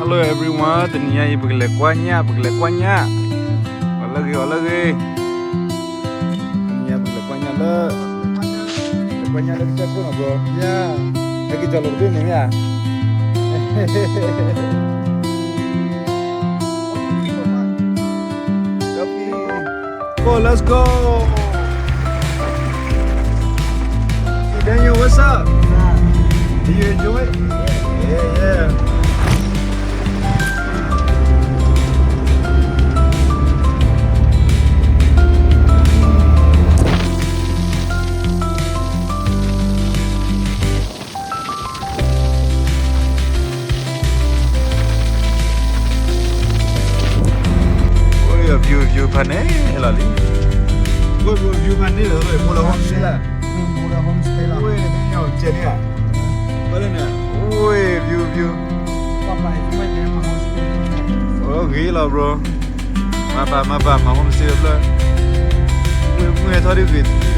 Hello everyone, တနံၤညါအံၤ ပကလဲၤကွၢ်ညၣ်, ပကလဲၤကွၢ်ညၣ်, အီၤလၢဂ့ၤ, အီၤလၢဂ့ၤ, တနံၤညါပကလဲၤကွၢ်ညၣ်လၢ, လဲၤကွၢ်ညၣ်လၢကစၢၢ်ခိၣ်နီၤ bro, ဟဲက့ၤကၠီၤလီၤတဘ့ၣ်န့ၣ်မ့ၢ်ဧါ. Go, let's go. Hey, Daniel, what's up? Do you enjoy it? Yeah, yeah. View, view ဖးန့ၣ်လီၤလံ. View ဖးန့ၣ်လီၤ, အိၣ်လၢ homestay လီၤ. ဝဲ view, view. ဂ့ၤလီၤ bro. မၤဘၣ် မၤဘၣ် မၤ homestay တဖျၢၣ်. မုၢ်ဟဲထီၣ်ဒ်ဂ့ၤ